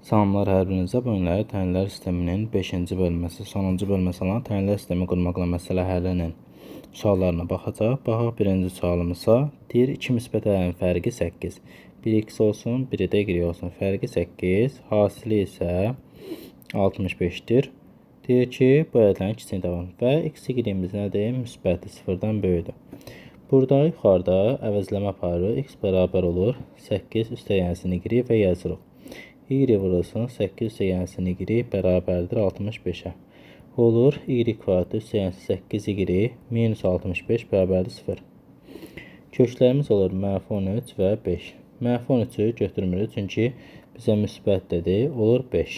Salamlar hər birinizə. Bu günləri təyinlər sisteminin 5-ci bölməsi, sonuncu bölməsi olan təyinlər sistemi qurmaqla məsələ həllinin suallarına baxacaq. Baxaq birinci sualımıza. Deyir, iki müsbət ədədin fərqi 8. Biri x olsun, biri də y olsun. Fərqi 8, hasili isə 65-dir. Deyir ki, bu ədədlərin ikisini tapın. Və x, y-imiz nədir? Müsbəti sıfırdan böyükdür. Burada yuxarıda əvəzləmə aparırıq. X bərabər olur 8 üstə gəlsin y və yazırıq. Y vurulsun 8 üstə gəlsin y bərabərdir 65-ə. Olur y kvadratı üstə gəlsin 8y minus 65 bərabərdir 0. Köklərimiz olur mənfi 13 və 5. Mənfi 13-ü götürmürük çünki bizə müsbət dedi. Olur 5.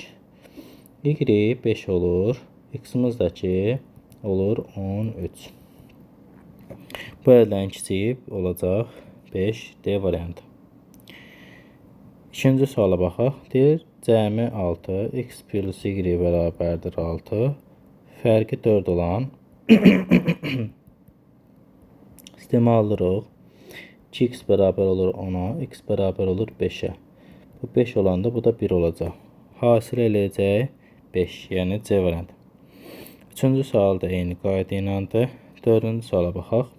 Y 5 olur. X-imiz də ki olur 13. Bu ədədlərin kiçiyi olacaq 5 D variantı. İkinci suala baxaq. Deyir, cəmi 6, x plus y bərabərdir 6. Fərqi 4 olan sistemi alırıq. 2x bərabər olur 10-a, x bərabər olur 5-ə. Bu 5 olanda bu da 1 olacaq. Hasil eləyəcək 5, yəni C variantı. Üçüncü sual da eyni qayda iləndir. Dördüncü suala baxaq.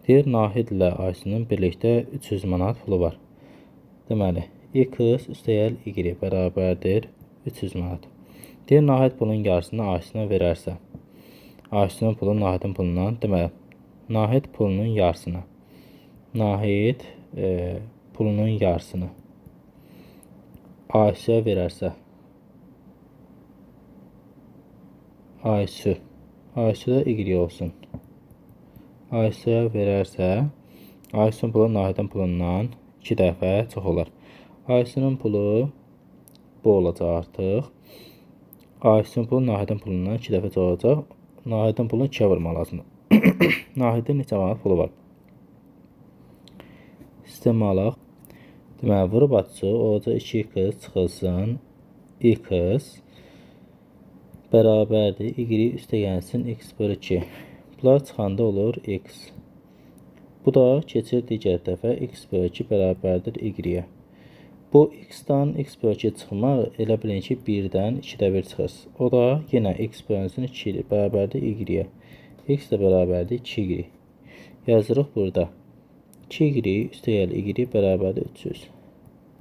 Deyir, Nahid ilə Aysunun birlikdə 300 manat pulu var. Deməli, x üstəgəl y bərabərdir 300 manat. Deyir, Nahid pulun yarısını Aysuna verərsə, Aysunun pulu Nahidin pulundan, deməli, Nahid pulunun yarısını, Nahid pulunun yarısını Aysuya verərsə, Aysu, Aysu da y olsun. Aysuya verərsə, Aysunun pulu Nahidin pulundan 2 dəfə çox olar. Aysunun pulu bu olacaq artıq. Aysunun pulu Nahidin pulundan 2 dəfə çox olacaq. Nahidin pulunu 2-yə vurmaq lazımdır. Nahidin neçə manat pulu var? Sistemi alaq. Deməli, vurub atıcı olacaq 2x çıxılsın x bərabərdir y üstə gəlsin x bölü 2. Bunlar çıxanda olur x. Bu da keçir digər dəfə x bölü 2 bərabərdir y-yə. Bu x-dan x bölü 2 çıxmaq elə bilin ki 1-dən 2-də 1 çıxır. O da yenə x bölünsün 2 bərabərdir y-yə. X də bərabərdir 2y. Yazırıq burada. 2y üstəgəl y bərabərdir 300.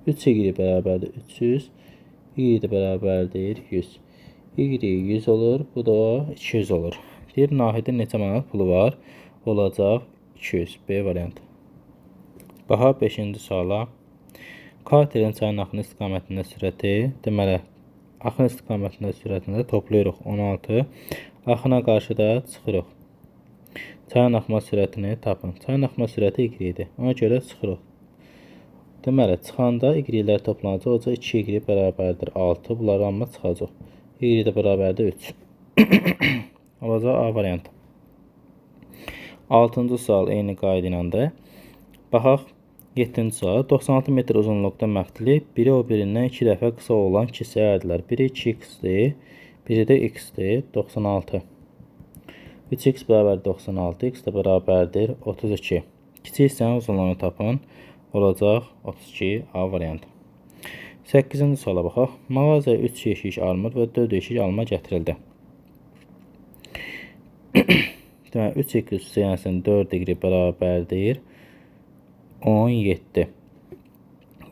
3y bərabərdir 300. Y də bərabərdir 100. Y 100 olur, bu da 200 olur. Deyir, Nahidin neçə manat pulu var? Olacaq 200. B variantı. Baxaq 5-ci suala. Katerin çayın axını istiqamətində sürəti, deməli, axın istiqamətində sürətində toplayırıq 16. Axına qarşı da çıxırıq. Çayın axma sürətini tapın. Çayın axma sürəti y idi. Ona görə çıxırıq. Deməli, çıxanda y-lər toplanacaq. Olacaq 2y bərabərdir 6. Bunları amma çıxacaq. Y də bərabərdir 3. Olacaq A variantı. 6-cı sual eyni qayda iləndir. Baxaq 7-ci sual. 96 metr uzunluqda məftilli biri o birindən 2 dəfə qısa olan kisəyə ayrılır. Biri 2x-dir, biri də x-dir. 96. 3x bərabər 96, x də bərabərdir 32. Kiçik hissənin uzunluğunu tapın. Olacaq 32 A variantı. 8-ci suala baxaq. Mağazaya 3 yeşik armud və 4 yeşik alma gətirildi. Deməli, 3x üstə gəlsin 4y bərabərdir 17.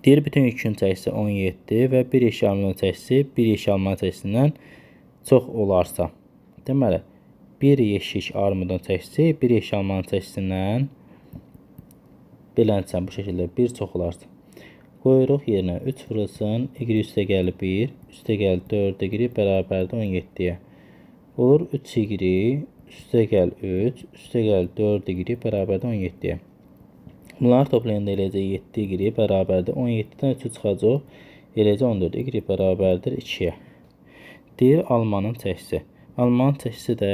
Deyir, bütün yükün çəkisi 17 və bir yeşik almanın çəkisi bir yeşik almanın çəkisindən çox olarsa. Deməli, bir yeşik armudun çəkisi bir yeşik almanın çəkisindən beləncə bu şəkildə bir çox olarsa. Qoyuruq yerinə 3 vurulsun, y üstə gəlir 1, üstə gəlir 4y bərabərdir 17-yə. Olur 3y üstə gəl 3, üstə gəl 4y bərabərdir 17-yə. Bunları toplayanda eləyəcək 7y bərabərdir 17-dən 3-ü çıxacaq, eləyəcək 14. Y bərabərdir 2-yə. Deyir almanın çəkisi. Almanın çəkisi də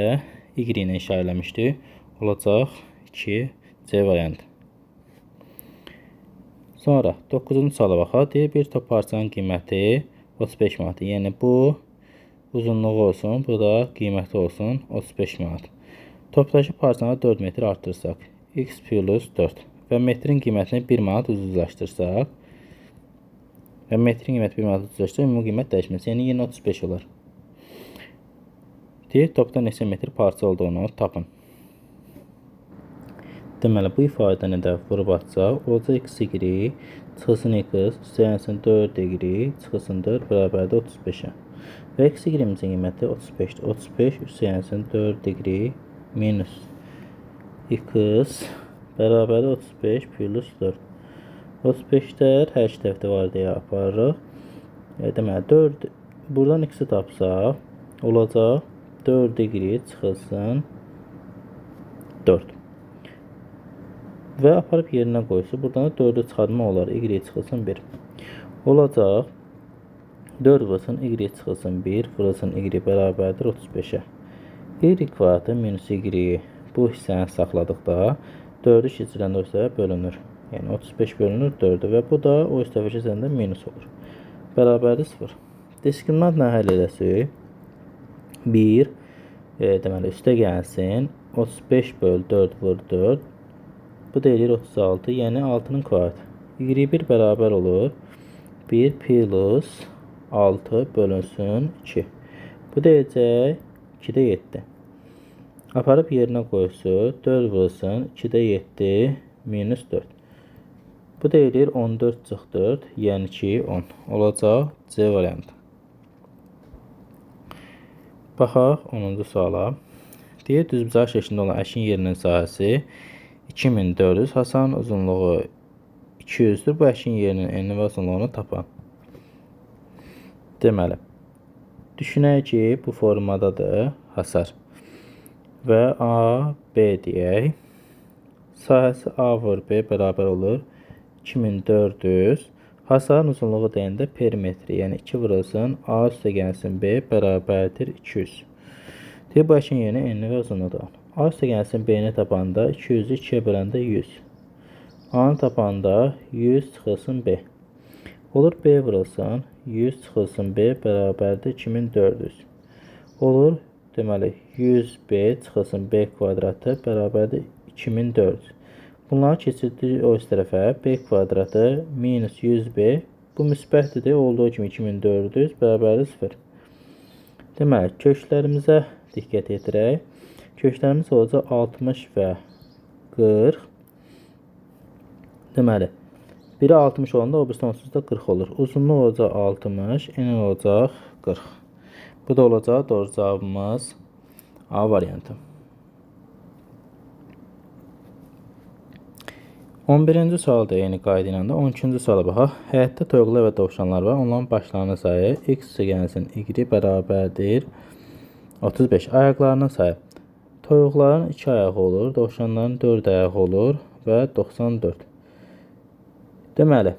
y ilə işarə eləmişdi. Olacaq 2 C variantı. Sonra 9-cu suala baxaq. Deyir bir top parçanın qiyməti 35 manatdır. Yəni bu uzunluğu olsun, bu da qiyməti olsun 35 manat. Topdakı parçanı 4 metr artırsaq, x plus 4 və metrin qiymətini 1 manat ucuzlaşdırsaq, Və metrin qiyməti 1 manata düzləşsə, ümumi qiymət dəyişməz. Yəni yenə 35 olar. Deyir, topda neçə metr parça olduğunu tapın. Deməli, bu ifadəni də vurub atsaq, olacaq x y çıxılsın x, üstələnsin 4y, çıxılsın 4 bərabərdir 35-ə. Və x y-imizin qiyməti 35-dir. 35 üstələnsin 4y minus x bərabərdir 35 plus 4. 35-lər hər iki tərəfdə var deyə aparırıq. Deməli, 4, buradan x-i tapsaq, olacaq 4y çıxılsın 4. Və aparıb yerinə qoysa, buradan da 4-ü çıxartma olar. Y çıxılsın 1. Olacaq 4 vurulsun, Y çıxılsın 1, vurulsun Y bərabərdir 35-ə. Y kvadratı minus Y bu hissəni saxladıqda 4-ü keçiləndə o hissəyə bölünür. Yəni 35 bölünür 4-ü və bu da o hissəyə keçiləndə minus olur. Bərabərdir 0. Diskriminantla həll edəsik. 1, deməli üstə gəlsin. 35 böl 4 vur 4. Bu da eləyir 36, yəni 6-nın kvadratı. Y1 bərabər olur. 1 plus 6 bölünsün 2. Bu da edəcək 2-də 7. Aparıb yerinə qoysun. 4 vurulsun 2-də 7 minus 4. Bu da eləyir 14 çıx 4, yəni ki 10. Olacaq C variantı. Baxaq 10-cu suala. Deyir, düzbucaq şəklində olan əkin yerinin sahəsi 2400, hasanın uzunluğu 200-dür. Bu əkin yerinin enini və uzunluğunu tapan. Deməli, düşünək ki, bu formadadır hasar. Və A, B deyək. Sahəsi A vur B bərabər olur 2400. Hasarın uzunluğu deyəndə perimetri, yəni 2 vurulsun, A üstə gəlsin B bərabərdir 200. Deyir, bu əkin yerinin enini və uzunluğudur. A üstə gəlsin B-ni tapanda 200-ü 2-yə böləndə 100. A-nı tapanda 100 çıxılsın B. Olur B vurulsun, 100 çıxılsın B bərabərdir 2400. Olur, deməli, 100B çıxılsın B kvadratı bərabərdir 2400. Bunları keçirdik o üst tərəfə. B kvadratı minus 100B. Bu müsbətdir, olduğu kimi 2400 bərabərdir 0. Deməli, köklərimizə diqqət yetirək. Köklərimiz olacaq 60 və 40. Deməli, biri 60 olanda o birisi onsuz da 40 olur. Uzunluq olacaq 60, eni olacaq 40. Bu da olacaq doğru cavabımız A variantı. 11-ci sual da eyni qayda ilə də 12-ci suala baxaq. Həyətdə toyuqlar və dovşanlar var. Onların başlarının sayı x gəlsin y bərabərdir 35. Ayaqlarının sayı. Toyuqların 2 ayağı olur, dovşanların 4 ayağı olur və 94. Deməli,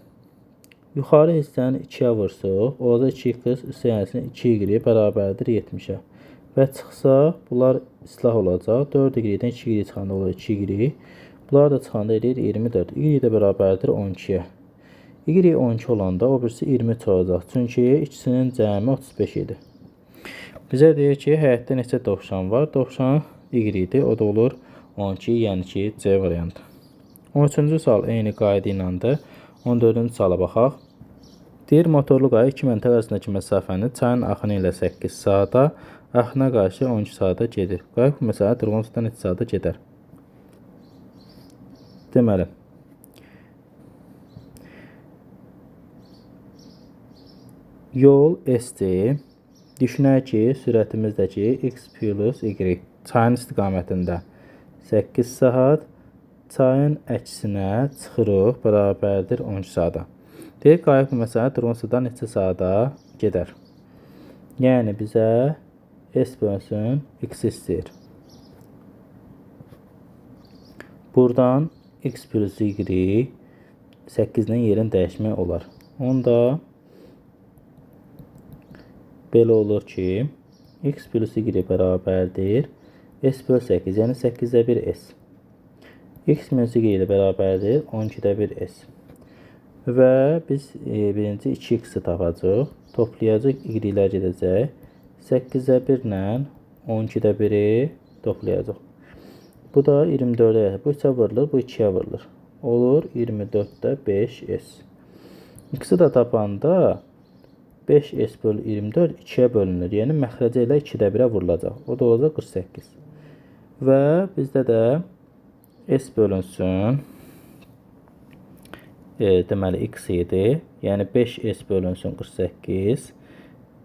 yuxarı hissəni 2-yə vursuq, olacaq 2x üstə gəlsin 2y bərabərdir 70-ə. Və çıxsa, bunlar islah olacaq. 4y-dən 2y çıxanda olur 2y. Bunlar da çıxanda eləyir 24. Y də bərabərdir 12-yə. Y 12 olanda o birisi 23 olacaq. Çünki ikisinin cəmi 35 idi. Bizə deyir ki, həyətdə neçə dovşan var? Dovşan Y idi. O da olur 12, yəni ki, C variantı. 13-cü sual eyni qayda ilədir. 14-cü suala baxaq. Deyir, motorlu qayıq 2 məntəqə arasındakı məsafəni çayın axını ilə 8 saata, axına qarşı 12 saata gedir. Qayıq bu məsafəni durğun suda neçə saata gedər? Deməli, yol S-dir. Düşünək ki, sürətimizdəki x plus y çayın istiqamətində 8 saat, çayın əksinə çıxırıq, bərabərdir 12 saata. Deyir, qayıq bu məsafəni durğun suda neçə saata gedər? Yəni, bizə S bölünsün x istəyir. Buradan x plus y 8-dən yerin dəyişmək olar. Onda belə olur ki, x plus y bərabərdir s böl 8, yəni 8-də 1 s. X minus y ilə bərabərdir 12-də 1 s. Və biz birinci 2x-i tapacaq. Toplayacaq, y-lər gedəcək. 8-də 1 ilə 12-də 1-i toplayacaq. Bu da 24-ə, bu 3-ə vurulur, bu 2-yə vurulur. Olur 24-də 5S. X-i də tapanda 5S bölü 24 2-yə bölünür. Yəni məxrəcə ilə 2-də 1-ə vurulacaq. O da olacaq 48. Və bizdə də S bölünsün. Deməli X idi. Yəni 5S bölünsün 48.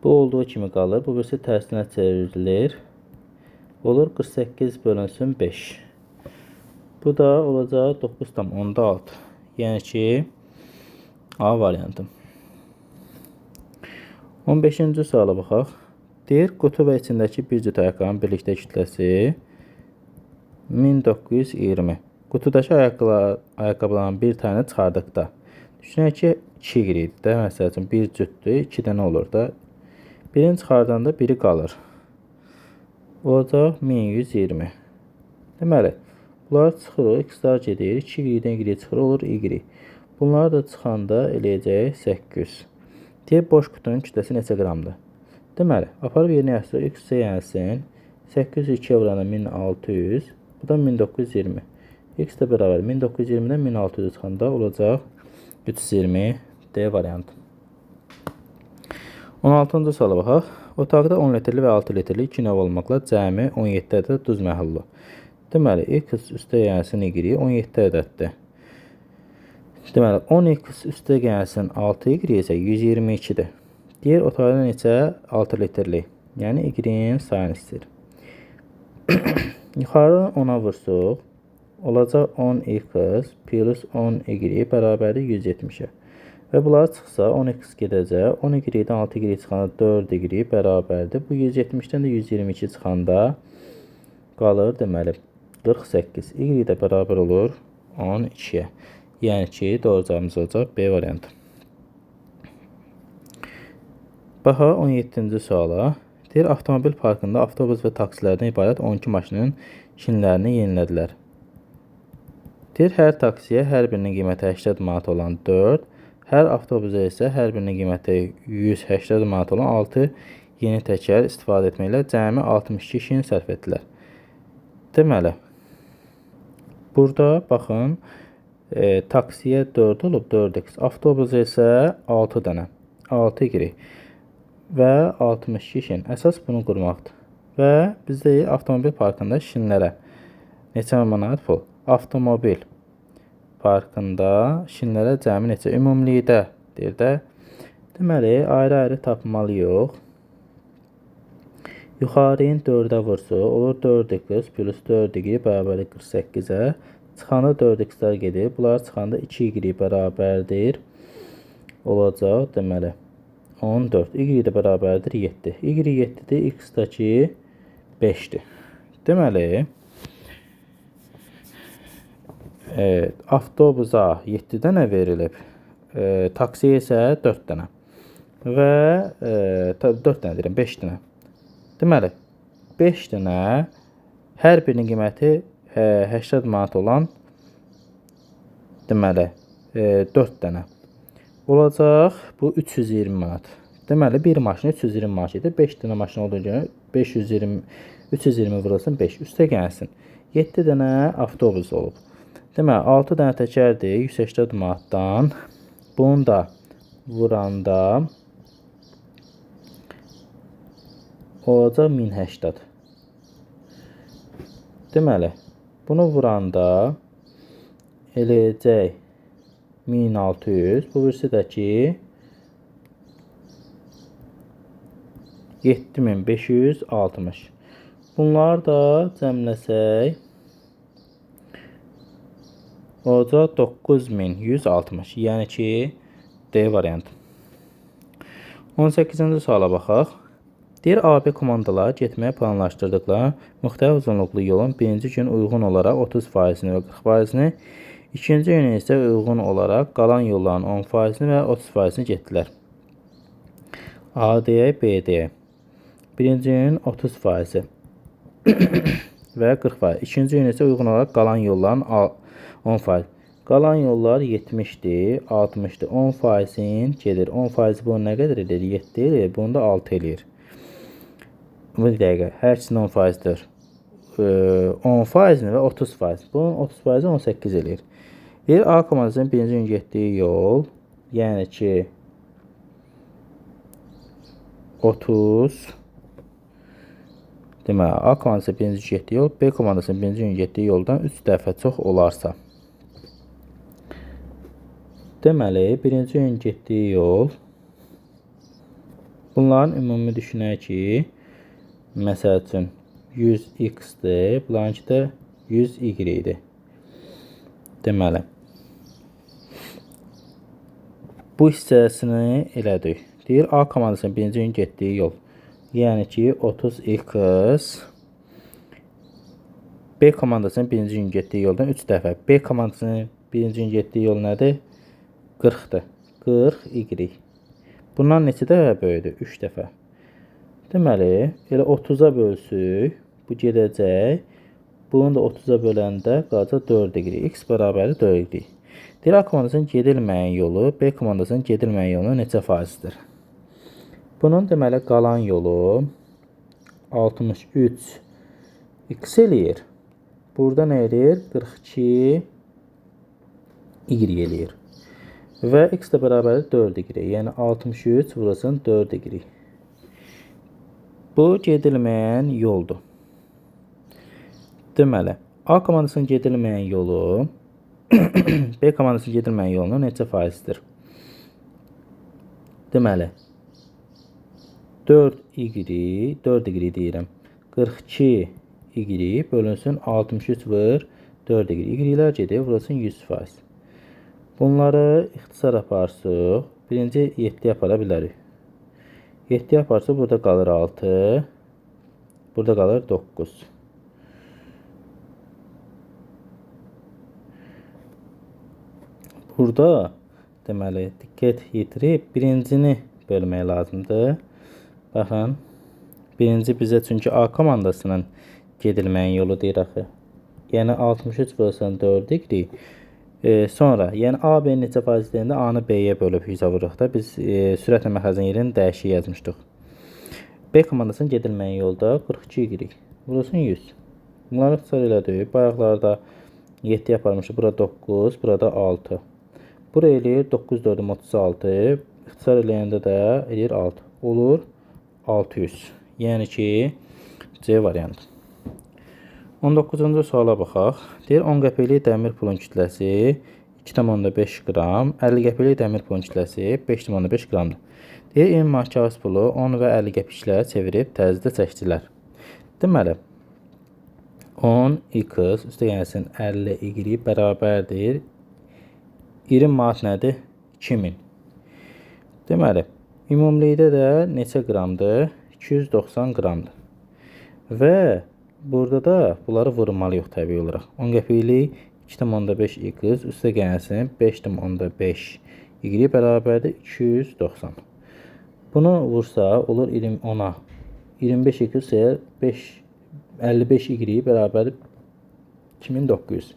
Bu olduğu kimi qalır. Bu birisi tərsinə çevrilir. Olur 48 bölünsün 5. Bu da olacaq 9,6. Yəni ki, A variantı. 15-ci suala baxaq. Deyir, qutu və içindəki bir cüt ayaqqabının birlikdə kütləsi 1920. Qutudakı ayaqqabıların bir tane çıxardıqda. Düşünək ki, 2 idi də. Məsəl üçün, bir cütdür, 2 dənə olur da. Birini çıxardanda biri qalır. Olacaq 1120. Deməli, bunlar çıxır, x-lar gedir. 2 y-dən y çıxır, olur y. Bunlar da çıxanda eləyəcək 800. Deyir, boş qutunun kütləsi neçə qramdır? Deməli, aparıb yerinə yazsaq, x gəlsin. 802-yə vuranda 1600. Bu da 1920. X də bərabər 1920-dən 1600 çıxanda olacaq 320 D variantı. 16-cı suala baxaq. Otaqda 10 litrli və 6 litrli 2 növ olmaqla cəmi 17 ədəd duz məhlulu. Deməli, x üstə gəlsin y 17 ədəddir. Deməli, 10x üstə gəlsin 6y isə 122-dir. Deyir, otaqda neçə 6 litrli? Yəni, y-in sayını istəyir. Yuxarı 10-a vursuq. Olacaq 10x plus 10y bərabərdir 170-ə. Və bunlar çıxsa 10x gedəcək. 10y-dən 6y çıxanda 4y bərabərdir. Bu 170-dən də 122 çıxanda qalır deməli 48. Y də bərabər olur 12-yə. Yəni ki, doğru cavabımız olacaq B variantı. Baxaq 17-ci suala. Deyir, avtomobil parkında avtobus və taksilərdən ibarət 12 maşının şinlərini yenilədilər. Deyir, hər taksiyə hər birinin qiyməti 80 manat olan 4, hər avtobusa isə hər birinin qiyməti 180 manat olan 6 yeni təkər istifadə etməklə cəmi 62 şin sərf etdilər. Deməli, burada baxın, taksiyə 4 olub 4x, avtobusa isə 6 dənə, 6y və 62 şin. Əsas bunu qurmaqdır. Və bizdə avtomobil parkında şinlərə neçə manat pul? Avtomobil parkında şinlərə cəmi neçə? Ümumilikdə deyir də. Deməli, ayrı-ayrı tapmalıyıq. Yuxarının 4-ə vursu olur 4x plus 4y bərabərdir 48-ə. Çıxanda 4x-lər gedir. Bunlar çıxanda 2y bərabərdir. Olacaq deməli 14. Y də bərabərdir 7. Y 7-dir, x də ki 5-dir. Deməli, evet, avtobusa 7 dənə verilib, taksiyə isə 4 dənə. Və 4 dənə deyirəm, 5 dənə. Deməli, 5 dənə hər birinin qiyməti 80 manat olan deməli, 4 dənə. Olacaq bu 320 manat. Deməli, bir maşın 320 manat edir. 5 dənə maşın olduğuna görə 520, 320 vurulsun 5. Üstə gəlsin. 7 dənə avtobus olub. Deməli, 6 dənə təkərdir 180 manatdan. Bunu da vuranda olacaq 1080. Deməli, bunu vuranda eləyəcək 1600. Bu birisi də ki 7560. Bunları da cəmləsək olacaq 9160. Yəni ki D variantı. 18-ci suala baxaq. Deyir, AB komandaları getməyə planlaşdırdıqları müxtəlif uzunluqlu yolun birinci gün uyğun olaraq 30%-ni və 40%-ni, ikinci gün isə uyğun olaraq qalan yolların 10%-ni və 30%-ni getdilər. A deyək, B deyək. Birinci gün 30% və 40%. İkinci gün isə uyğun olaraq qalan yolların 10%. Qalan yollar 70-dir, 60-dır. 10%-in gedir. 10% bunu nə qədər edir? 7 eləyir. Bunu da 6 eləyir. Bu dəqiqə. Hər ikisinin 10%-dir. 10%-ni və 30%. Bunun 30%-i 18 eləyir. Deyir, A komandasının birinci gün getdiyi yol Yəni ki, 30. Deməli, A komandası birinci getdiyi yol, B komandasının birinci gün getdiyi yoldan 3 dəfə çox olarsa. Deməli, birinci gün getdiyi yol, bunların ümumi düşünək ki, məsəl üçün 100x-dir, bunlarınki də 100y idi. Deməli, bu hissəsini elədik. Deyir, A komandasının birinci gün getdiyi yol. Yəni ki, 30x B komandasının birinci gün getdiyi yoldan 3 dəfə. B komandasının birinci gün getdiyi yol nədir? 40-dır. 40y. Bundan neçə dəfə böyüdür? 3 dəfə. Deməli, elə 30-a bölsük, bu gedəcək. Bunu da 30-a böləndə qalacaq 4y. X bərabərdir 4y. Deyir, A komandasının gedilməyən yolu B komandasının gedilməyən yoluna neçə faizdir? Bunun deməli qalan yolu 63 x eləyir. Burada nə eləyir? 42 y eləyir. Və x də bərabərdir 4y. Yəni 63 vurasın 4y. Bu gedilməyən yoldur. Deməli, A komandasının gedilməyən yolu B komandasının gedilməyən yolunun neçə faizdir? Deməli, 4y, 4y deyirəm. 42y bölünsün 63 vur 4y. Y-lər gedir, vurulsun 100%. Bunları ixtisar aparsıq. Birinci 7 apara bilərik. 7 aparsaq burada qalır 6. Burada qalır 9. Burada deməli diqqət yetirib birincini bölmək lazımdır. Baxın, birinci bizə çünki A komandasının gedilməyən yolu deyir axı. Yəni 63 vurulsun 4y. Sonra, yəni A, B neçə faiz deyəndə A-nı B-yə bölüb 100-ə vururuq da. Biz sürətlə məxrəcin yerini dəyişik yazmışdıq. B komandasının gedilməyən yolda 42y vurulsun 100. Bunları ixtisar elədik. Bayaqlarda 7 aparmışıq. Burada 9, burada 6. Bura eləyir 9, 4, 36. İxtisar eləyəndə də eləyir 6. Olur 600. Yəni ki, C variantı. 19-cu suala baxaq. Deyir 10 qəpiklik dəmir pulun kütləsi 2,5 qram, 50 qəpiklik dəmir pulun kütləsi 5,5 qramdır. Deyir 20 manat kağız pulu 10 və 50 qəpiklərə çevirib təzədə çəkdilər. Deməli, 10x üstə gəlsin 50y bərabərdir. 20 manat nədir? 2000. Deməli, ümumilikdə də neçə qramdır? 290 qramdır. Və burada da bunları vurmalıyıq təbii olaraq. 10 qəpiklik 2,5 x üstə gəlsin 5,5 y bərabərdir 290. Bunu vursa olur 10-a. 25 x 55 y bərabərdir 2900.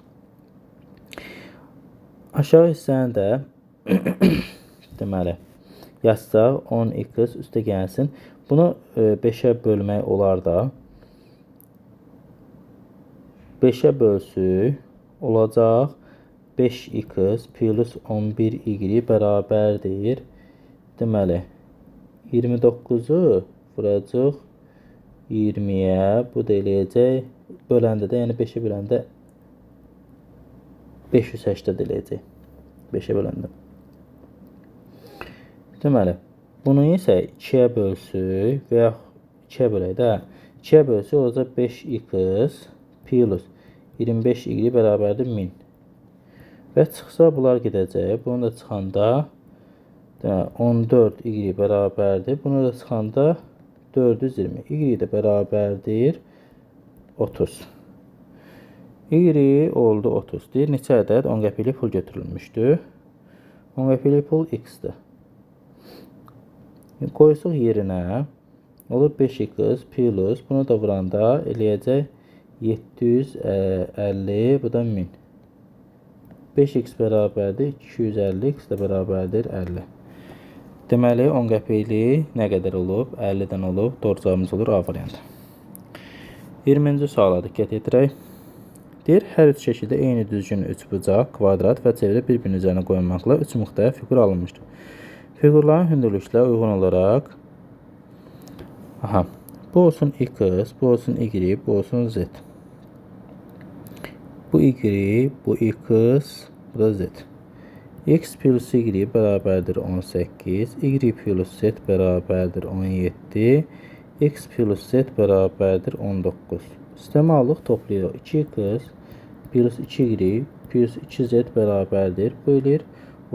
Aşağı hissəni də deməli yazsaq 10x üstə gəlsin. Bunu 5-ə bölmək olar da. 5-ə bölsük olacaq 5x plus 11y bərabərdir. Deməli 29-u vuracaq 20-yə. Bu da eləyəcək. Böləndə də, yəni 5-ə böləndə 580 eləyəcək. 5-ə böləndə. Deməli, bunu isə 2-yə bölsük və ya 2-yə bölək də. 2-yə bölsük olacaq 5x plus 25y bərabərdir 1000. Və çıxsa bunlar gedəcək. Bunu da çıxanda 14y bərabərdir. Bunu da çıxanda 420. Y də bərabərdir 30. Y oldu 30. Deyir, neçə ədəd 10 qəpiklik pul götürülmüşdü? 10 qəpiklik pul x-dir. Qoysuq yerinə olur 5x plus bunu da vuranda eləyəcək 750, bu da 1000. 5x bərabərdir 250, x də bərabərdir 50. Deməli 10 qəpiklik nə qədər olub? 50-dən olub. Doğru cavabımız olur A variantı. 20-ci suala diqqət yetirək. Deyir, hər üç şəkildə eyni düzgün üçbucaq, kvadrat və çevrə bir-birinin üzərinə qoyulmaqla üç müxtəlif fiqur alınmışdır. Fiqurların hündürlükləri uyğun olaraq aha, bu olsun x, bu olsun y, bu olsun z. Bu y, bu x, bu da z. X plus y bərabərdir 18, y plus z bərabərdir 17, x plus z bərabərdir 19. Sistemə alıq, toplayırıq. 2x plus 2y plus 2z bərabərdir. Bu eləyir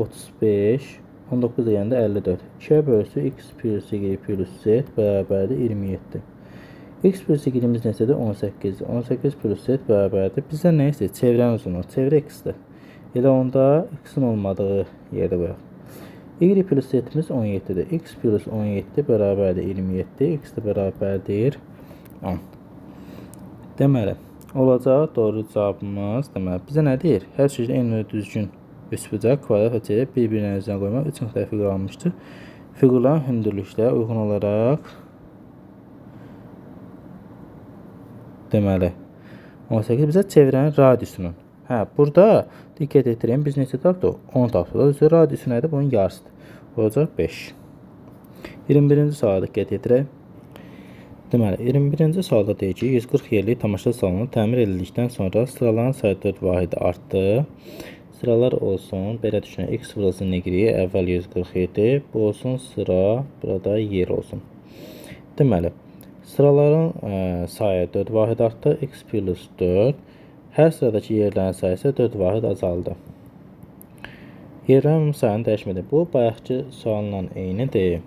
35, 19 deyəndə 54. 2-yə bölüsü x plus y plus z bərabərdir 27. X plus y-imiz neçədir? 18. 18 plus z bərabərdir. Bizdən nə istəyir? Çevrənin uzunluğu. Çevrə x-dir. Elə onda x-in olmadığı yerdə qoyaq. Y plus z-imiz 17-dir. X plus 17 bərabərdir 27. X də bərabərdir 10. Deməli, olacaq doğru cavabımız, deməli, bizə nə deyir? Hər şəkildə eyni düzgün üçbucaq, kvadrat və çevrə bir-birinin üzərinə qoymaq üç müxtəlif fiqur alınmışdır. Fiqurların hündürlükləri uyğun olaraq deməli, 18 bizə çevrənin radiusunun. Hə, burada diqqət etdirəyim, biz neçə tapdıq? 10 tapdıq. Düzdür, radiusu nədir? Bunun yarısıdır. Olacaq 5. 21-ci suala diqqət yetirək. Deməli, 21-ci sualda deyir ki, 140 yerlik tamaşa salonu təmir edildikdən sonra sıraların sayı 4 vahidi artdı. Sıralar olsun, belə düşünək, x vurulsun y, əvvəl 147, bu olsun sıra, burada yer olsun. Deməli, sıraların sayı 4 vahid artdı, x plus 4, hər sıradakı yerlərin sayı isə 4 vahid azaldı. Yerlərin sayını dəyişmədi. Bu, bayaqki sualla eynidir.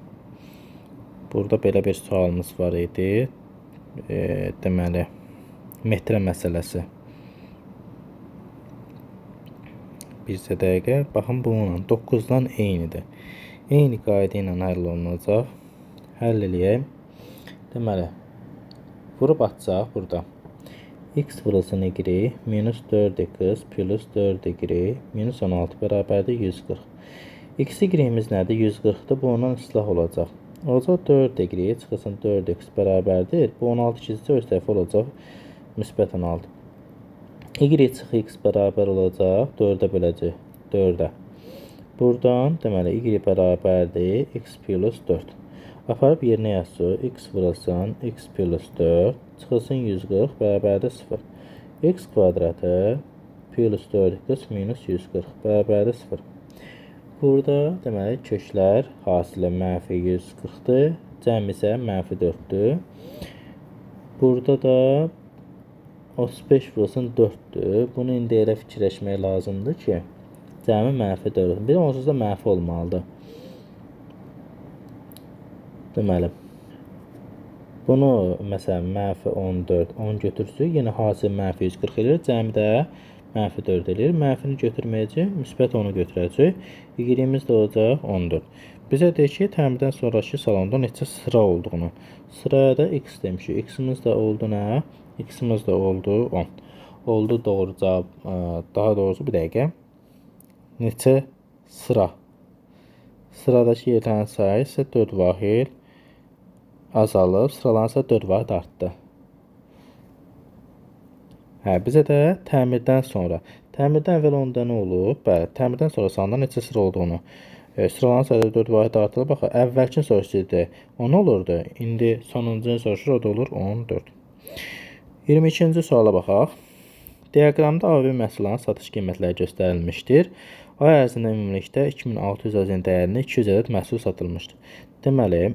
Burada belə bir sualımız var idi. Deməli, metrə məsələsi. Bircə dəqiqə. Baxın, bununla 9-dan eynidir. Eyni qayda ilə həll olunacaq. Həll eləyək. Deməli, vurub atacaq burada. X vurulsun y minus 4x plus 4y minus 16 bərabərdir 140. X y-imiz nədir? 140-dır. Bu ondan islah olacaq. Olacaq 4y çıxılsın 4x bərabərdir. Bu 16 keçsə öz tərəfi olacaq müsbət 16. Y çıx x bərabər olacaq 4-ə böləcək. 4-ə. Buradan deməli y bərabərdir x plus 4. Aparıb yerinə yazsın. X vurulsun x plus 4 çıxılsın 140 bərabərdir 0. X kvadratı plus 4x minus 140 bərabərdir 0. Burada deməli köklər hasilə mənfi 140-dır, cəm isə mənfi 4-dür. Burada da 35 vurulsun 4-dür. Bunu indi elə fikirləşmək lazımdır ki, cəmi mənfi 4 olsun. Bir onsuz da mənfi olmalıdır. Deməli, bunu məsələn mənfi 14, 10 götürsük, yenə hasil mənfi 140 eləyir, cəmi də mənfi 4 eləyir. Mənfini götürməyəcək, müsbət 10-u götürəcək. Y-imiz də olacaq 14. Bizə deyir ki, təmirdən sonraki salonda neçə sıra olduğunu. Sıraya da x demişik. X-imiz də oldu nə? X-imiz də oldu 10. Oldu doğru cavab, daha doğrusu bir dəqiqə. Neçə sıra? Sıradakı yerlərin sayı isə 4 vahid azalıb, sıraların isə 4 vahid artdı. Hə, bizə də təmirdən sonra. Təmirdən əvvəl onda nə olub? Bəli, təmirdən sonra salonda neçə sıra olduğunu. Sıraların sayı 4 vahid artırılıb. Baxın, əvvəlki soruşurdu 10 olurdu. İndi sonuncunu soruşur, o da olur 14. 22-ci suala baxaq. Diaqramda A və B məhsullarının satış qiymətləri göstərilmişdir. Ay ərzində ümumilikdə 2600 AZN dəyərində 200 ədəd məhsul satılmışdır. Deməli,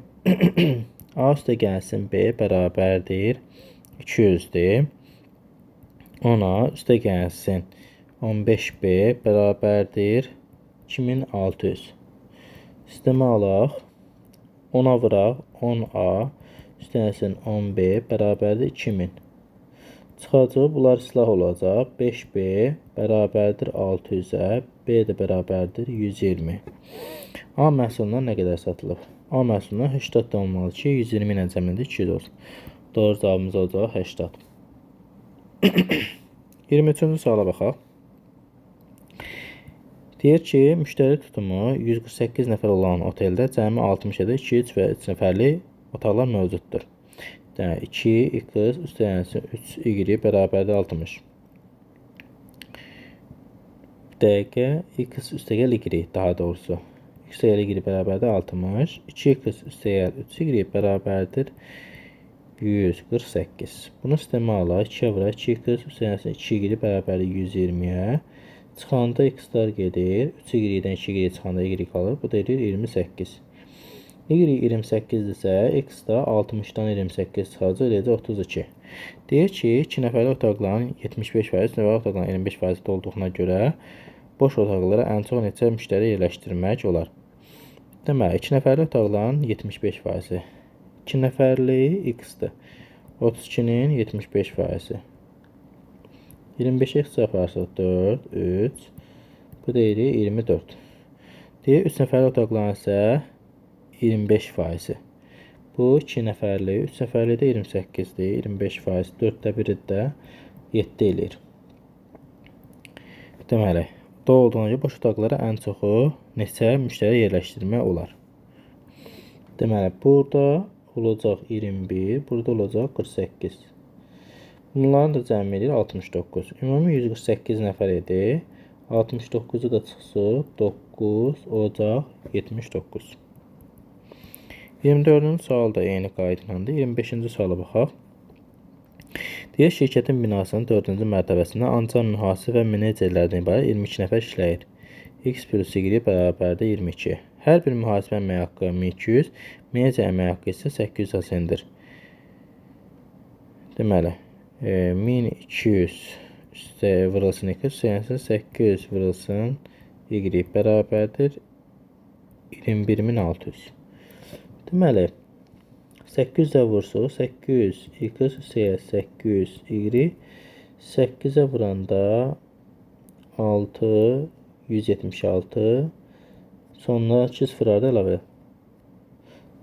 A üstə gəlsin B bərabərdir 200-dir. 10A üstə gəlsin 15B bərabərdir 2600. Sistemə alaq. 10-a vuraq. 10A üstə gəlsin 10B bərabərdir 2000. Çıxacaq, bunlar islah olacaq. 5B bərabərdir 600-ə, B də bərabərdir 120. A məhsulundan nə qədər satılıb? A məhsulundan 80 da olmalı ki, 120 ilə cəmində 200 olsun. Doğru cavabımız olacaq 80. 23-cü suala baxaq. Deyir ki, müştəri tutumu 148 nəfər olan oteldə cəmi 60 ədəd 2, 3 və 3 nəfərlik otaqlar mövcuddur. Yəni 2, x üstələnsin 3, y bərabərdir 60. Dəqiqə x üstəgəl y daha doğrusu. X üstəgəl y bərabərdir 60. 2x üstəgəl 3y bərabərdir 148. Bunu sistemə alaq. 2-yə vuraq. 2x üstəgəlsin 2y bərabərdir 120-yə. Çıxanda x-lar gedir. 3y-dən 2y çıxanda y qalır. Bu da edir 28. Y 28-dirsə, x da 60-dan 28 çıxacaq, eləcə 32. Deyir ki, 2 nəfərlik otaqların 75%, 3 nəfərlik otaqların 25% dolduğuna görə boş otaqlara ən çox neçə müştəri yerləşdirmək olar? Deməli, 2 nəfərlik otaqların 75%. 2 nəfərlik x-dir. 32-nin 75%. 25-ə x aparsaq 4, 3. Bu da eləyir 24. Deyir, 3 nəfərlik otaqların isə 25%. Bu 2 nəfərlik, 3 nəfərlik də 28-dir. 25%, 4-də 1-i də 7 eləyir. Deməli, dolu olduğuna görə boş otaqlara ən çoxu neçə müştəri yerləşdirmək olar? Deməli, burada olacaq 21, burada olacaq 48. Bunların da cəmi edir 69. Ümumi 148 nəfər idi. 69-u da çıxsın 9 olacaq 79. 24-cü sual da eyni qayda ilədir. 25-ci suala baxaq. Deyir, şirkətin binasının 4-cü mərtəbəsində ancaq mühasib və menecerlərdən ibarət 22 nəfər işləyir. X plus Y bərabərdir 22. Hər bir mühasibə əmək haqqı 1200, menecer əmək haqqı isə 880-dir. Deməli, 1200 üstə vurulsun x, üstə 800 vurulsun Y bərabərdir 21600. Deməli, 800-ə vursuq, 800 x üstəyə 800 y, 8-ə vuranda 6, 176, sonra 2 sıfırlar da əlavə.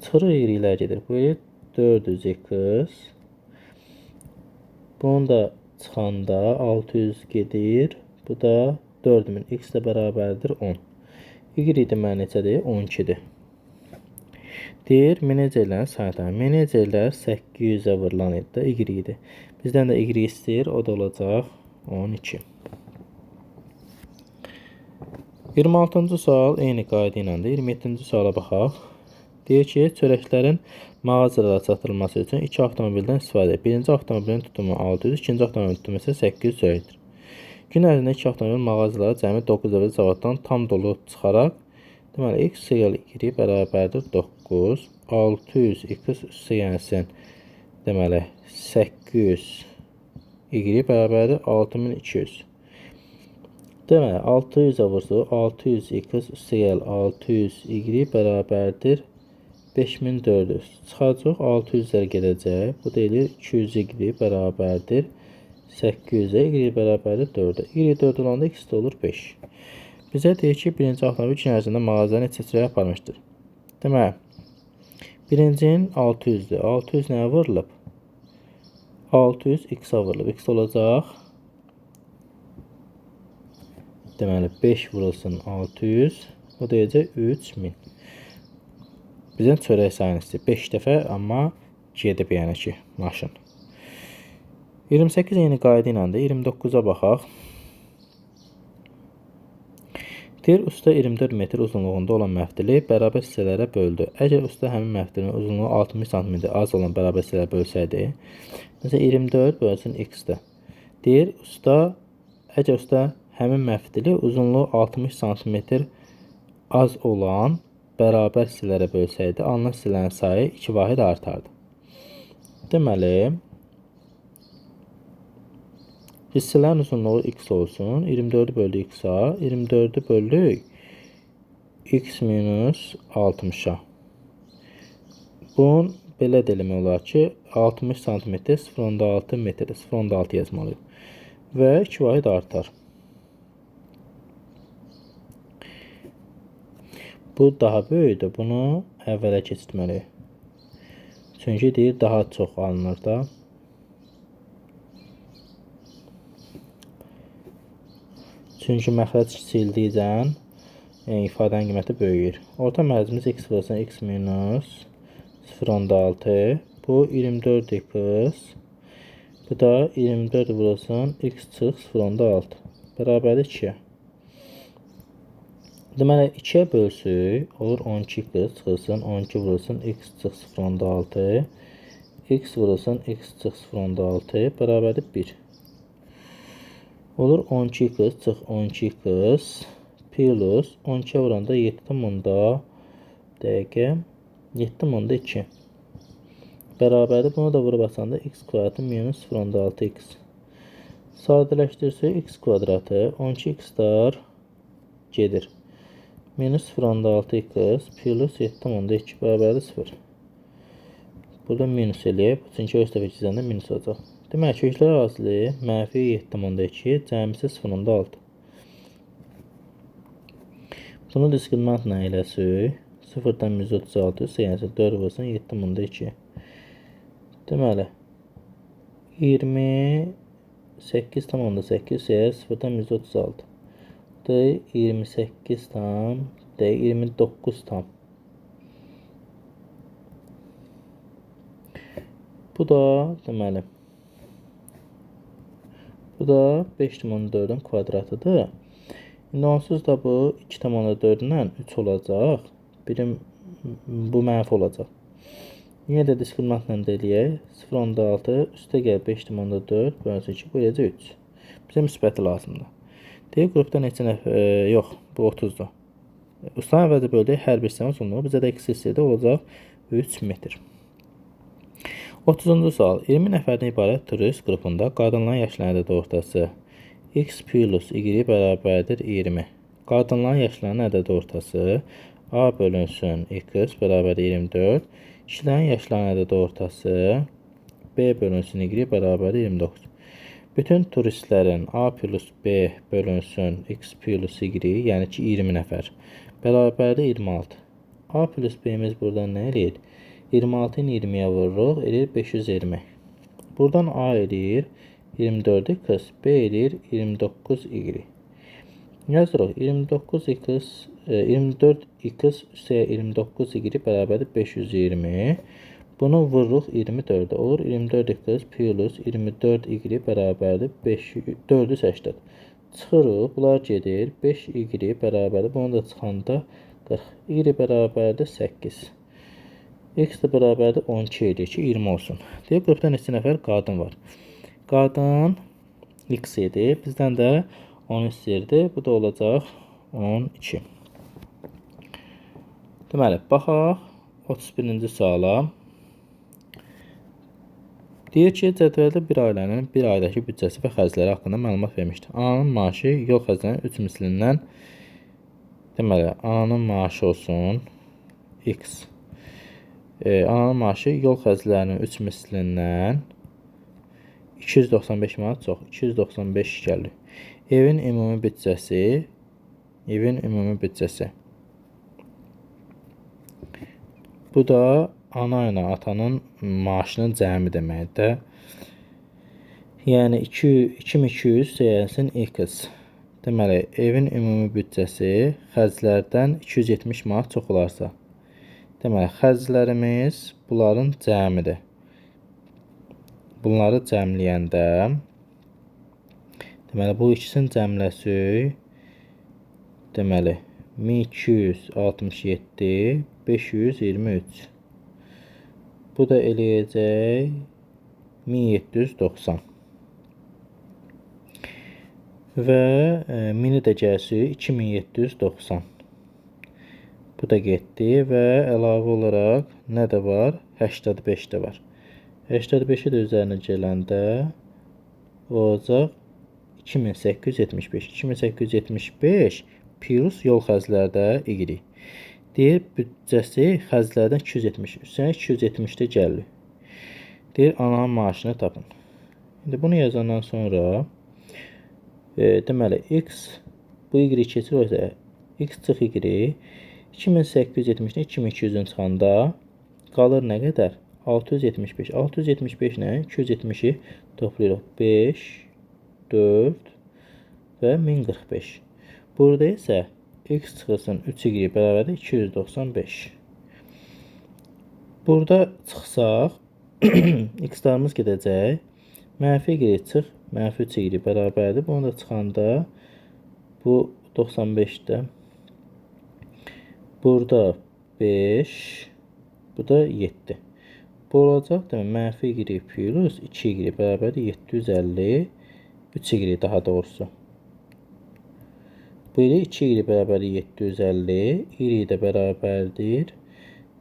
Çıxırıq y-lər gedir. Bu eləyir 400 x. Bunu da çıxanda 600 gedir. Bu da 4000. X də bərabərdir 10. Y deməli neçədir? 12-dir. Deyir, menecerlərin sayı. Menecerlər 800-ə vurulan idi də, Y idi. Bizdən də Y istəyir, o da olacaq 12. 26-cı sual eyni qayda ilədir. 27-ci suala baxaq. Deyir ki, çörəklərin mağazalara çatdırılması üçün 2 avtomobildən istifadə edir. Birinci avtomobilin tutumu 600, ikinci avtomobilin tutumu isə 800 çörəkdir. Gün ərzində 2 avtomobil mağazalara cəmi 9 dəfə zavoddan tam dolu çıxaraq, deməli, x üstəgəl y bərabərdir 9, 600 x üstəgəlsin, deməli, 800 y bərabərdir 6200. Deməli, 600-ə vursuq, 600 x üstəgəl 600 y bərabərdir 5400. Çıxacaq, 600-lər gedəcək. Bu da eləyir 200 y bərabərdir 800-ə, y bərabərdir 4-ə. Y 4 olanda x də olur 5. Bizə deyir ki, birinci avtomobil gün ərzində mağazaya neçə çörək aparmışdır? Deməli, birincinin 600-dür. 600 nəyə vurulub? 600 x-a vurulub. X olacaq. Deməli, 5 vurulsun 600. O deyəcək 3000. Bizdən çörək sayını istəyir. 5 dəfə, amma gedib yəni ki, maşın. 28 eyni qayda ilədir. 29-a baxaq. Deyir, usta 24 metr uzunluğunda olan məftili bərabər hissələrə böldü. Əgər usta həmin məftilin uzunluğu 60 sm az olan bərabər hissələrə bölsəydi, məsələn 24 bölsün x-dir. Deyir, usta, əgər usta həmin məftili uzunluğu 60 sm az olan bərabər hissələrə bölsəydi, alınan hissələrin sayı 2 vahid artardı. Deməli, hissələrin uzunluğu x olsun. 24-ü böldük x-a. 24-ü böldük x minus 60-a. Bunun belə də eləmək olar ki, 60 sm 0,6 metr 0,6 yazmalıyıq. Və 2 vahid artar. Bu daha böyükdür. Bunu əvvələ keçirtməliyik. Çünki deyir, daha çox alınır da. Çünki məxrəc kiçildikcə ifadənin qiyməti böyüyür. Orta mərcimiz x vurulsun x minus 0,6. Bu 24x. Bu da 24 vurulsun x çıx 0,6. Bərabərdir 2-yə. Deməli, 2-yə bölsük, olur 12x çıxılsın, 12 vurulsun, x çıx 0,6, x vurulsun, x çıx 0,6 bərabərdir 1. Olur 12x çıx 12x plus 12-yə vuranda 7,2 bərabərdir. Bunu da vurub açanda x kvadratı minus 0,6x. Sadələşdirsək x kvadratı 12x-lar gedir. Minus 0,6x plus 7,2 bərabərdir 0. Burada minus eləyib. Çünki öz dəfə gizləndə minus olacaq. Deməli, köklər hasili mənfi 7,2 cəmisi 0,6. Bunu diskriminantla eləsək 0-dan 136 üstə 4 vursun 7,2. Deməli, 28,8 üstə 0-dan 136. D 28 tam, D 29 tam. Bu da deməli, bu da 5,4-ün kvadratıdır. İndi onsuz da bu 2,4-dən 3 olacaq. Birim bu mənfi olacaq. Yenə də diskriminantla da eləyək. 0,6 üstə gəl 5,4 bölünsün 2, bu eləyəcək 3. Bizə müsbəti lazımdır. Deyir, qrupda neçə nəfər, yox, bu 30-dur. Ustanın əvvəlcə böldük, hər bir hissənin uzunluğu bizə də x hissədə olacaq 3 metr. 30-cu sual. 20 nəfərdən ibarət turist qrupunda qadınların yaşlarının ədədi ortası x plus y bərabərdir 20. Qadınların yaşlarının ədədi ortası a bölünsün x bərabərdir 24. Kişilərin yaşlarının ədədi ortası b bölünsün y bərabərdir 29. Bütün turistlərin A plus B bölünsün X plus Y, yəni ki 20 nəfər, bərabərdir 26. A plus B-miz buradan nə eləyir? 26-nı 20-yə vururuq, eləyir 520. Buradan A eləyir 24x, B eləyir 29y. Yazırıq 29x, 24x üstəyə 29y bərabərdir 520. Bunu vururuq 24-ə. Olur 24x plus 24y bərabərdir 480. Çıxırıq, bunlar gedir. 5y bərabərdir. Bunu da çıxanda 40. Y bərabərdir 8. X də bərabərdir 12 eləyir ki, 20 olsun. Deyir, qrupda neçə nəfər qadın var? Qadın x idi. Bizdən də 10 istəyirdi. Bu da olacaq 12. Deməli, baxaq 31-ci suala. Deyir ki, cədvəldə bir ailənin bir aydakı büdcəsi və xərcləri haqqında məlumat vermişdir. Ananın maaşı yol xərclərinin 3 mislindən, deməli, ananın maaşı olsun x. Ananın maaşı yol xərclərinin 3 mislindən 295 manat çox, 295 gəlir. Evin ümumi büdcəsi, Bu da ana ilə atanın maaşının cəmi deməkdir. Yəni 2200 gəlsin x. Deməli, evin ümumi büdcəsi xərclərdən 270 manat çox olarsa. Deməli, xərclərimiz bunların cəmidir. Bunları cəmləyəndə, deməli, bu ikisini cəmləsək, deməli, 1267, 523. Bu da eləyəcək 1790. Və mini də gəlsin 2790. Bu da getdi və əlavə olaraq nə də var? 85 də var. 85-i də üzərinə gələndə olacaq 2875. 2875 plus yol xərclərdə Y. Deyir, büdcəsi xərclərdən 270. Üstəlik 270-də gəlir. Deyir, ananın maaşını tapın. İndi bunu yazandan sonra deməli, x bu y keçir olsa x çıx y 2870-dən 2200-ün çıxanda qalır nə qədər? 675. 675 ilə 270-i toplayırıq. 5, 4 və 1045. Burada isə x çıxılsın 3y bərabərdir 295. Burada çıxsaq x-larımız gedəcək. Mənfi y çıx, mənfi 3y bərabərdir. Bunu da çıxanda bu 95-də Burada 5, bu da 7. Bu olacaq, demək, mənfi y plus 2y bərabərdir 750, 3y daha doğrusu. Bu ilə 2y bərabərdir 750, y də bərabərdir,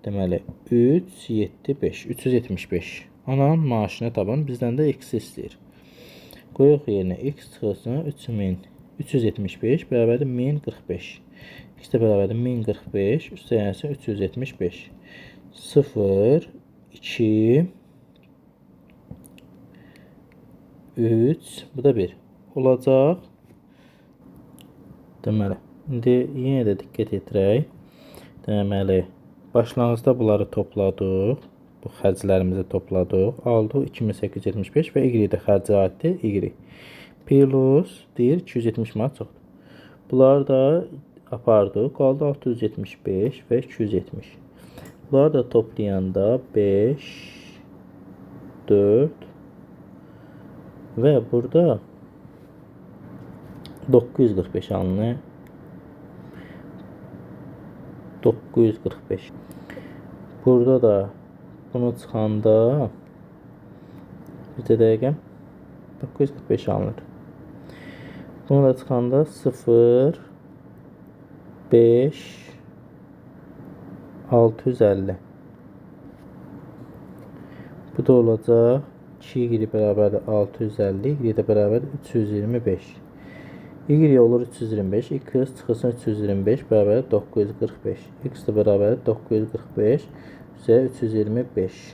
deməli, 3, 7, 5, 375. Anam maaşını taban, bizdən də x istəyir. Qoyuq yerinə x çıxılsın 375 bərabərdir 1045. X də bərabərdir 1045, üstə gəlsin 375. 0, 2, 3, bu da 1 olacaq. Deməli, indi yenə də diqqət yetirək. Deməli, başlanğıcda bunları topladıq. Bu xərclərimizi topladıq. Aldıq 2875 və y də xərcə aiddir. Y plus deyir 270 manat çoxdur. Bunları da apardıq. Qaldı 675 və 270. Bunları da toplayanda 5, 4 və burada 945 alınır. 945. Burada da bunu çıxanda bir dəqiqə 945 alınır. Bunu da çıxanda 0, 5, 650. Bu da olacaq 2y bərabərdir 650, y də bərabərdir 325. Y olur 325, x çıxılsın 325 bərabərdir 945. X də bərabərdir 945 üzə 325.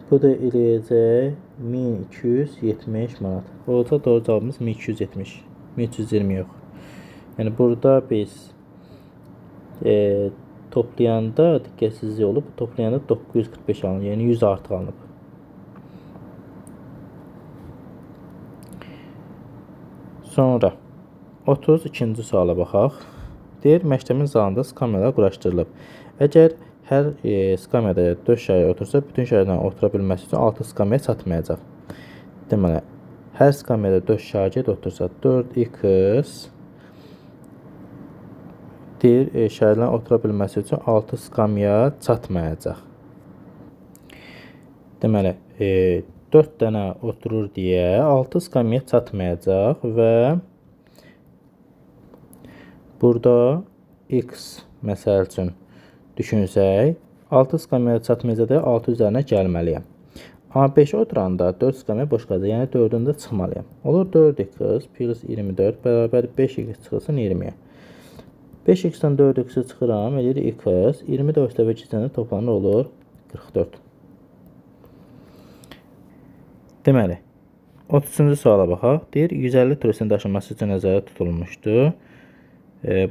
Bu da eləyəcək 1270 manat. Olacaq doğru cavabımız 1270. 1320 yox. Yəni burada biz toplayanda diqqətsizlik olub. Toplayanda 945 alınır. Yəni 100 artıq alınıb. Sonra 32-ci suala baxaq. Deyir, məktəbin zalında skamyalar quraşdırılıb. Əgər hər skamyada 4 şagird otursa, bütün şagirdlərin otura bilməsi üçün 6 skamya çatmayacaq. Deməli, hər skamyada 4 şagird otursa, 4x deyir, şagirdlərin otura bilməsi üçün 6 skamya çatmayacaq. Deməli, 4 dənə oturur deyə 6 skamya çatmayacaq və burada x məsəl üçün düşünsək, 6 skamya çatmayacaq deyə 6 üzərinə gəlməliyəm. Amma 5 oturanda 4 skamya boş qalacaq, yəni 4-ünü də çıxmalıyam. Olur 4x plus 24 bərabər 5x çıxılsın 20-yə. 5x-dən 4x-i çıxıram, eləyir x, 24 dəfə keçəndə toplanır olur 44. Deməli, 33-cü suala baxaq. Deyir, 150 turistin daşınması üçün nəzərdə tutulmuşdu.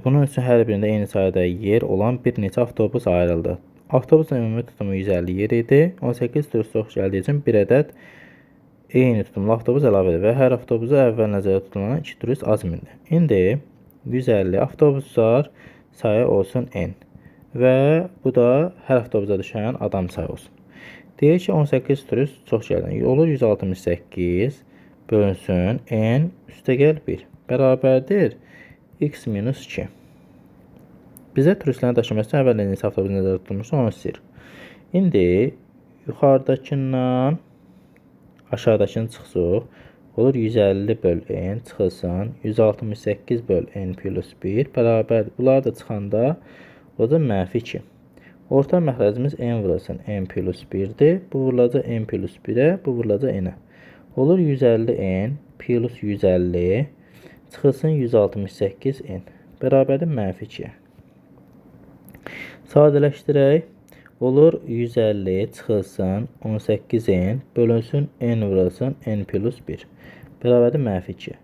Bunun üçün hər birində eyni sayda yer olan bir neçə avtobus ayrıldı. Avtobusun ümumi tutumu 150 yer idi. 18 turist çox gəldiyi üçün bir ədəd eyni tutumlu avtobus əlavə edilir və hər avtobusa əvvəl nəzərdə tutulan 2 turist az mindi. İndi 150 avtobuslar sayı olsun N və bu da hər avtobusa düşən adam sayı olsun. Deyir ki, 18 turist çox gəldi. Olur 168 bölünsün N üstəgəl 1 bərabərdir x minus 2. Bizə turistlərin daşınması üçün əvvəl neçə avtobus nəzərdə tutulmuşdu, onu istəyir. İndi yuxarıdakından aşağıdakını çıxsıq. Olur 150 böl n çıxılsın 168 böl n plus 1 bərabərdir. Bunlar da çıxanda o da mənfi 2. Orta məxrəcimiz n vurulsun n plus 1-dir. Bu vurulacaq n plus 1-ə, bu vurulacaq n-ə. Olur 150 n plus 150 çıxılsın 168 n bərabərdir mənfi 2-yə. Sadələşdirək. Olur 150 çıxılsın 18 n bölünsün n vurulsun n plus 1 bərabərdir mənfi 2-yə.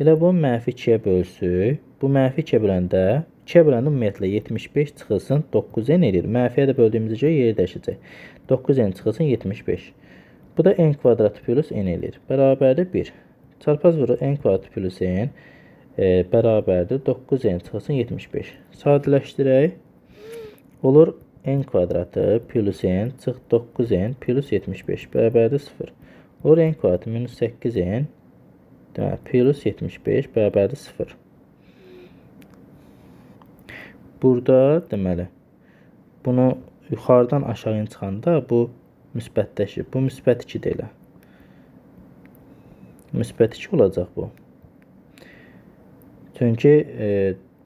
Elə bu mənfi 2-yə bölsük. Bu mənfi 2-yə böləndə 2-yə böləndə ümumiyyətlə 75 çıxılsın 9 n eləyir. Mənfiyə də böldüyümüzə görə yeri dəyişəcək. 9 n çıxılsın 75. Bu da n kvadratı plus n eləyir. Bərabərdir 1. Çarpaz vurur n kvadratı plus n bərabərdir 9 n çıxılsın 75. Sadələşdirək. Olur n kvadratı plus n çıx 9 n plus 75 bərabərdir 0. Olur n kvadratı minus 8 n deməli, plus 75 bərabərdir 0. Burada deməli, bunu yuxarıdan aşağı çıxanda bu müsbətləşir. Bu müsbət 2-dir elə. Müsbət 2 olacaq bu. Çünki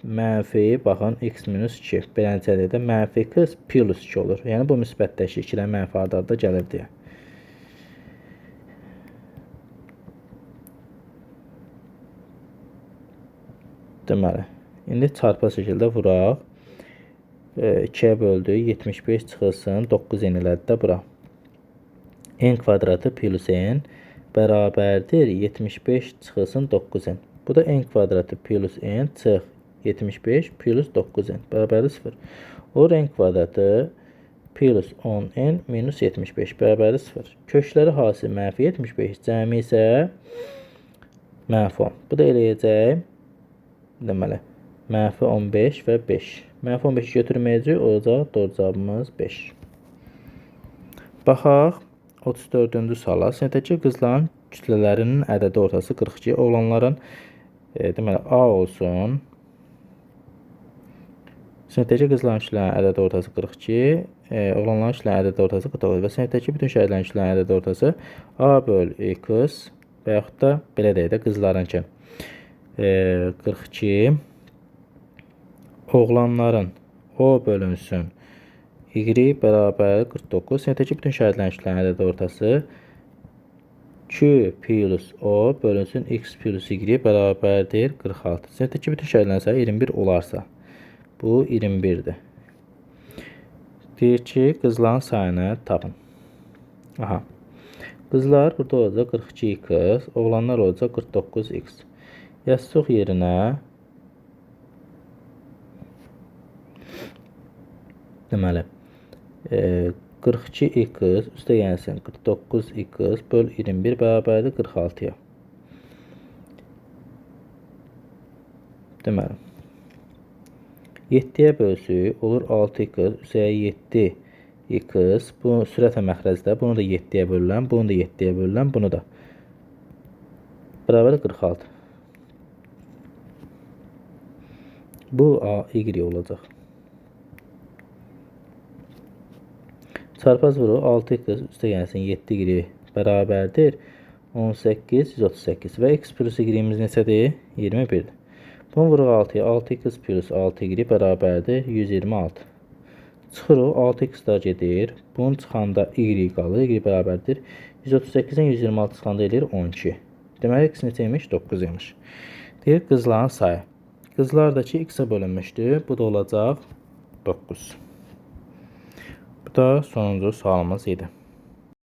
mənfi, baxın, x minus 2. Beləncə də mənfi x plus 2 olur. Yəni bu müsbətləşir. 2-dən mənfi arda-arda gəlir deyə. Deməli, indi çarpaz şəkildə vuraq. 2-yə böldük, 75 çıxılsın, 9 n elədi də bura. N kvadratı plus n bərabərdir 75 çıxılsın 9 n. Bu da n kvadratı plus n çıx 75 plus 9n bərabərdir 0. Olur n kvadratı plus 10n minus 75 bərabərdir 0. Kökləri hasil mənfi 75, cəmi isə mənfi 10. Bu da eləyəcək, deməli, mənfi 15 və 5. Mənfi 15-i götürməyəcək, olacaq doğru cavabımız 5. Baxaq 34-cü suala. Sinifdəki qızların kütlələrinin ədədi ortası 42, oğlanların, deməli, A olsun. Sinifdəki qızların kütlələrinin ədədi ortası 42, oğlanların kütlələrinin ədədi ortası 49 və sinifdəki bütün şəxslərin kütlələrinin ədədi ortası A böl X və yaxud da belə deyək də qızlarınki 42, oğlanların O bölünsün Y bərabər 49. Sinifdəki bütün şəxslərin kütlələrinin ədədi ortası Q plus O bölünsün X plus Y bərabərdir 46. Sinifdəki bütün şəxslərin sayı 21 olarsa, bu 21-dir. Deyir ki, qızların sayını tapın. Aha. Qızlar burada olacaq 42x, oğlanlar olacaq 49x. Yazsıq yerinə. Deməli, 42x üstə gəlsin 49x böl 21 bərabərdir 46-ya. Deməli, 7-yə bölsük olur 6x üstəyə 7x. Bu sürətlə məxrəcdə. Bunu da 7-yə bölürəm, bunu da 7-yə bölürəm, bunu da. Bərabərdir 46. Bu A, Y olacaq. Çarpaz vuruq 6x üstə gəlsin 7y bərabərdir 18, 138 və x plus y-imiz neçədir? 21-dir. Bunu vuruq 6-ya 6x plus 6y bərabərdir 126. Çıxırıq 6x da gedir. Bunun çıxanda y qalır. Y bərabərdir. 138-dən 126 çıxanda eləyir 12. Deməli x neçə imiş? 9 imiş. Deyir qızların sayı. Qızlar da ki x-ə bölünmüşdür. Bu da olacaq 9. Bu da sonuncu sualımız idi.